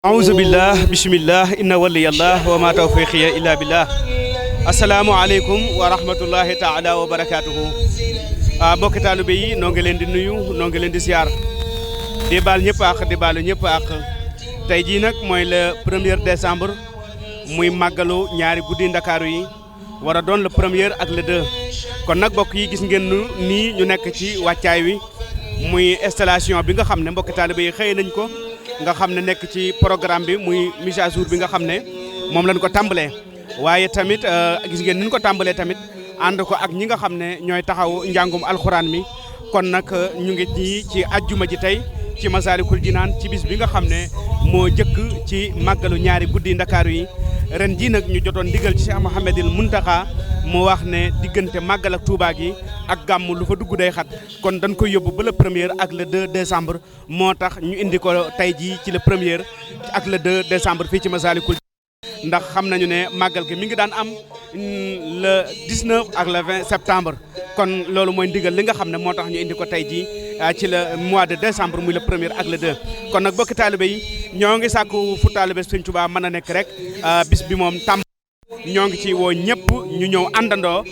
أعوذ بالله بسم الله إن ولي الله وما توفيقي إلا بالله السلام عليكم ورحمة الله تعالى وبركاته mbokki taalibe yi noo ngi leen di nuyu noo ngi leen di ziar di baal ñëpp ak di baalu ñëpp ak tey jii nag mooy le 1er décembre muy màggalu ñaari guddi ndakaaru yi war a doon le 1er ak le 2 kon nag mbokk yi gis ngeen nii ñu nekk ci wàccaay wi muy installation bi nga xam ne mbokki taalibe yi xëy nañ ko nga xam ne nekk ci programme bi muy mise à jour bi nga xam ne moom lañ ko tàmbalee waaye tamit gis ngeen ni ñu ko tàmbalee tamit ànd ko ak ñi nga xam ne ñooy taxaw njàngum alxuraan mi kon nag ñu ngi ñii ci ajjuma ji tey ci Masaalikul Jinaan ci bis bi nga xam ne moo jëkk ci màggalu ñaari guddi ndakaaru yi ren jii nag ñu jotoon ndigal ci Cheikh Mouhamadil Mountakha mu wax ne diggante màggal ak Touba gi ak gàmm lu fa dugg day xat kon dañ koy yóbbu ba le 1er ak le 2 décembre moo tax ñu indi ko tey jii ci le 1er ak le 2 décembre fii ci Masaalikul ndax xam nañu ne màggal gi mi ngi daan am le 19 ak le 20 septembre kon loolu mooy ndigal li nga xam ne moo tax ñu indi ko tey jii ci le mois de décembre muy le 1er ak le 2 kon nag bokki taalibe yi ñoo ngi sàkku fu taalibe Sëñ Tuubaa mën a nekk rek bis bi moom tàmm ñoo ngi ci woo ñëpp ñu ñëw àndandoo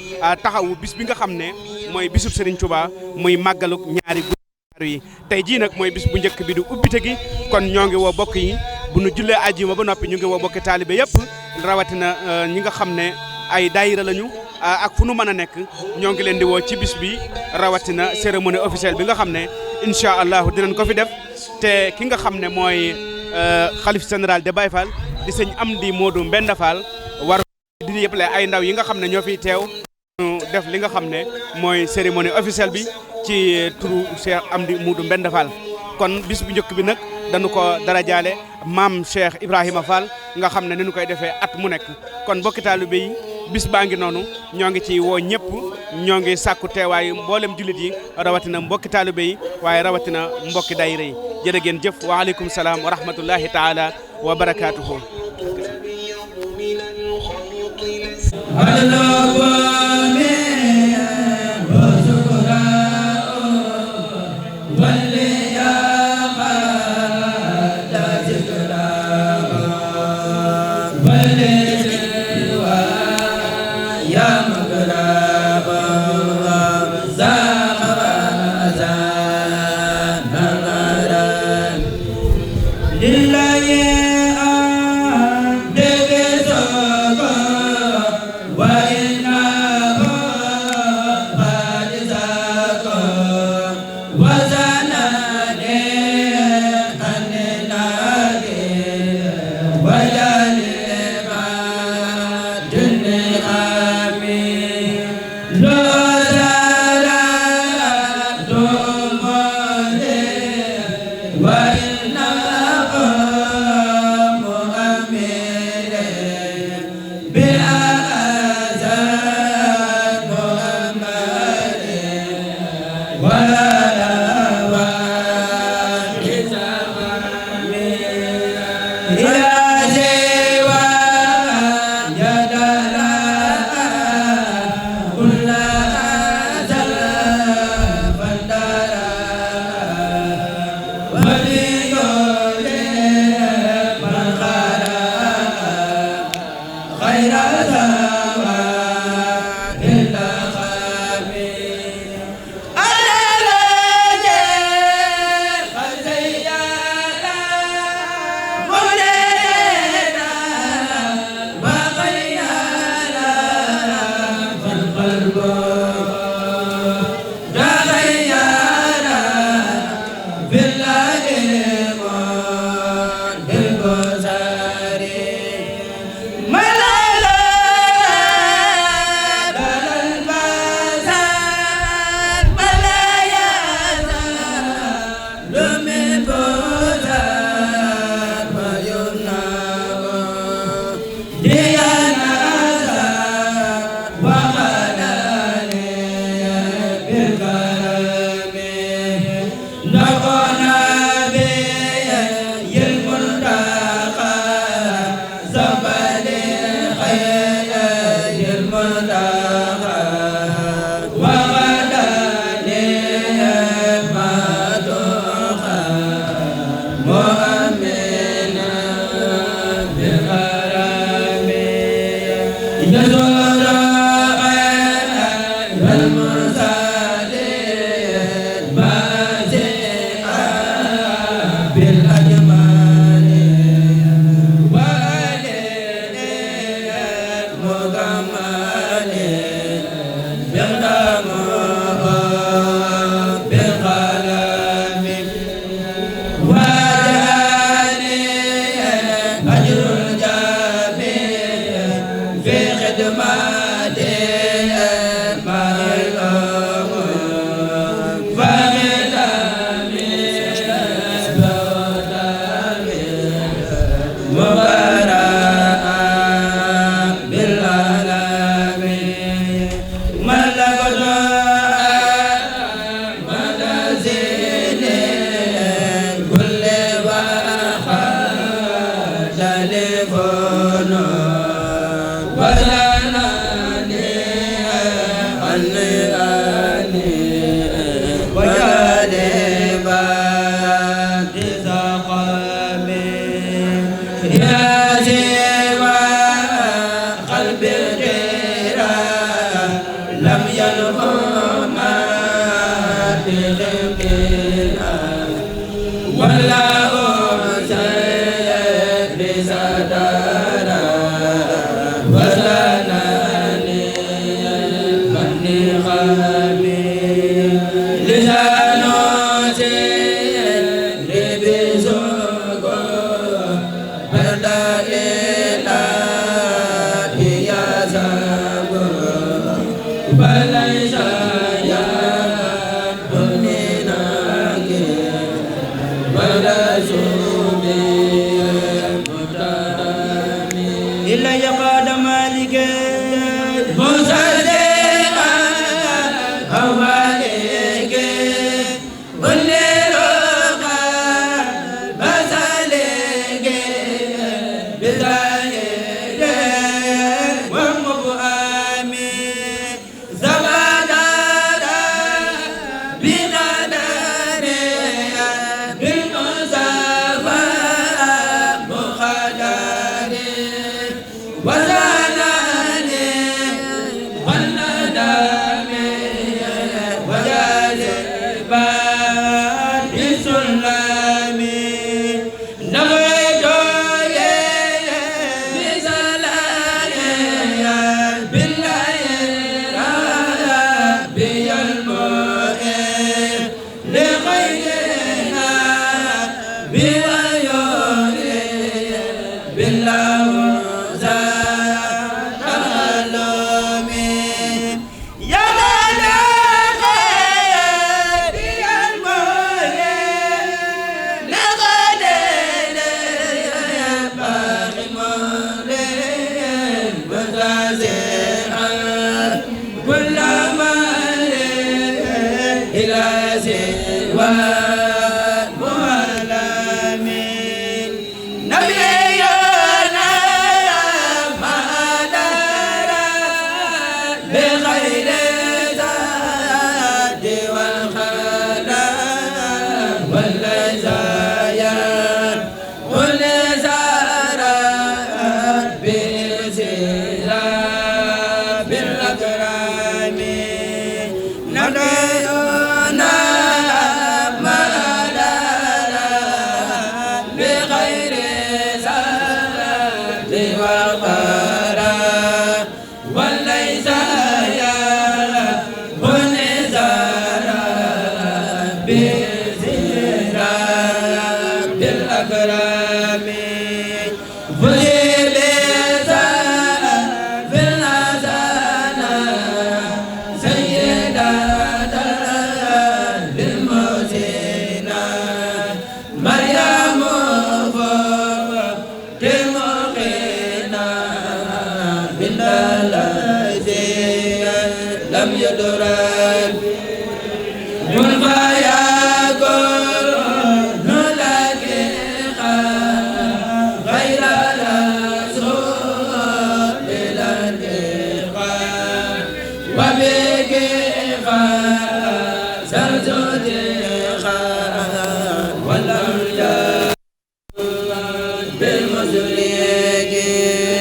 taxawu bis bi nga xam ne mooy bisub Serigne Touba muy màggaluk ñaari guddi yi tey jii nag mooy bis bu njëkk bi du ubbite gi kon ñoo ngi woo bokk yi bu nu jullee àjjuma ba noppi ñu ngi woo bokki taalibe yëpp rawatina ñi nga xam ne ay daayira lañu ak fu nu mën a nekk ñoo ngi leen di woo ci bis bi rawatina cérémonie officielle bi nga xam ne incha allah dinañ ko fi def te ki nga xam ne mooy xalif général de Baye Fall di sëñ Amdi Modou Mbenda Fall war di yëppale ay ndaw yi nga xam ne ñoo fiy teew ñu def li nga xam ne mooy cérémonie officielle bi ci turu Cheikh Amdi Modou Mbenda Fall kon bis bu njëkk bi nag dañu ko darajaale maam Cheikh Ibrahima Fall nga xam ne ni ñu koy defee at mu nekk kon mbokki taalibe yi bis baa ngi noonu ñoo ngi ci woo ñëpp ñoo ngi sàkku teewaayu mboolem jullit yi rawatina mbokki taalibe yi waaye rawatina mbokki daayira yi jërë ngeen jëf waaleykum salaam wa rahmatullahi taala wa barakaatuhu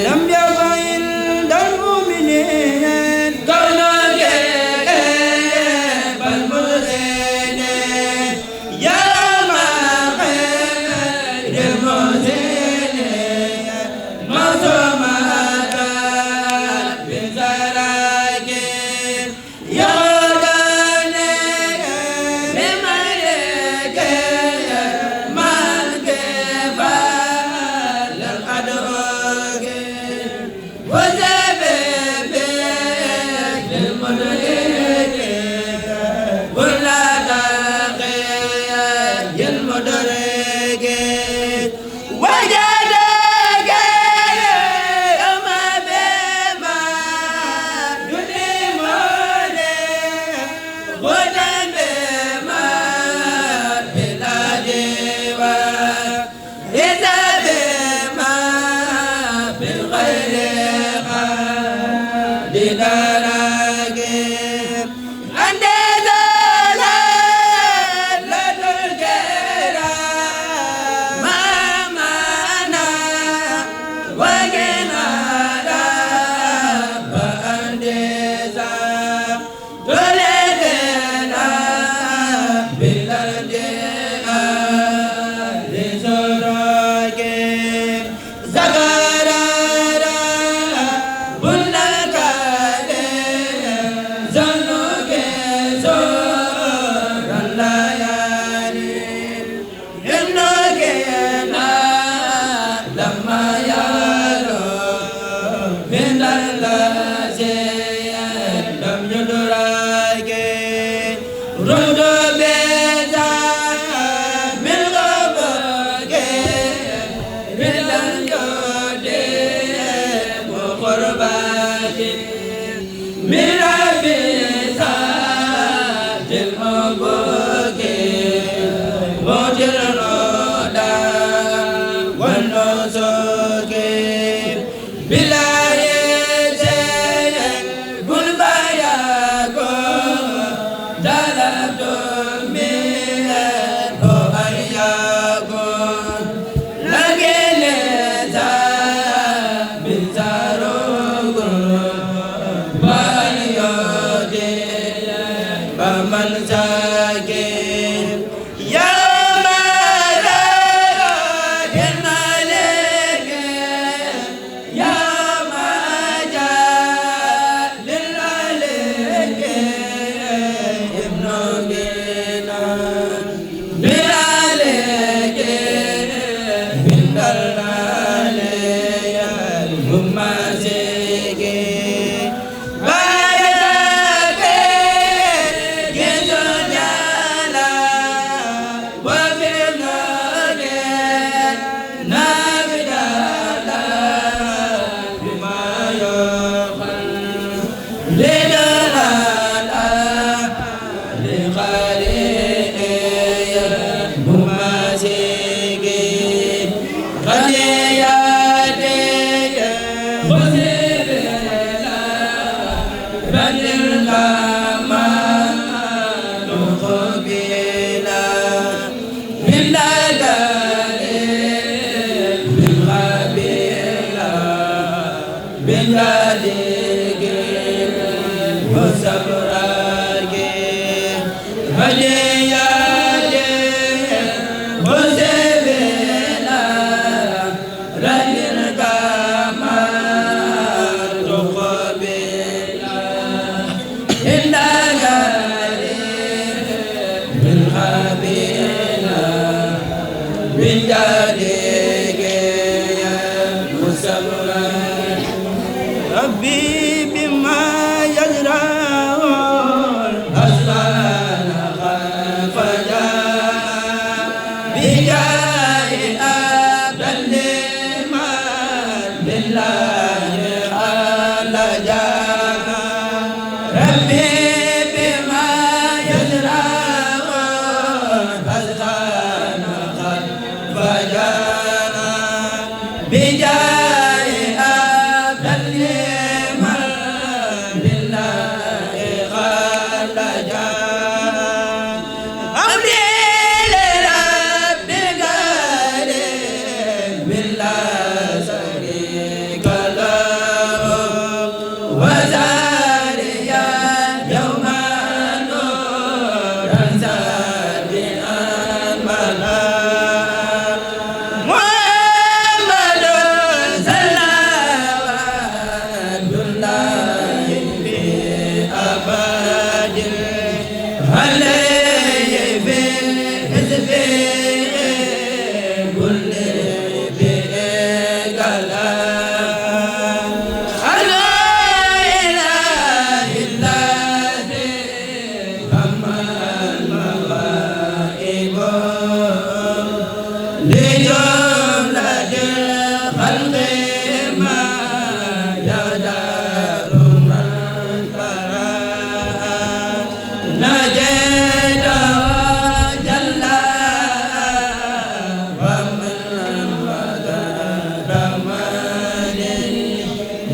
لم يفعل المؤمن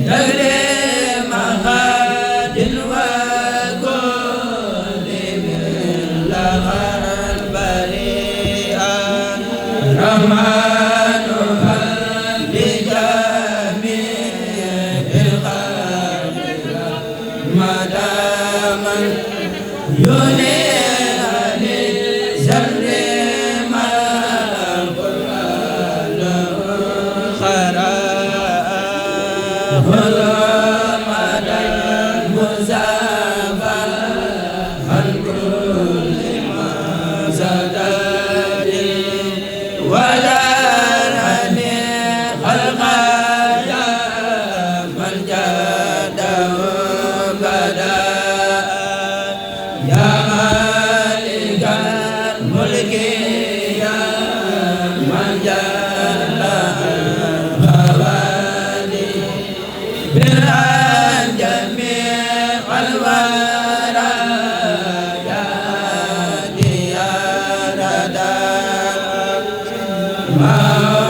Dagre maha ma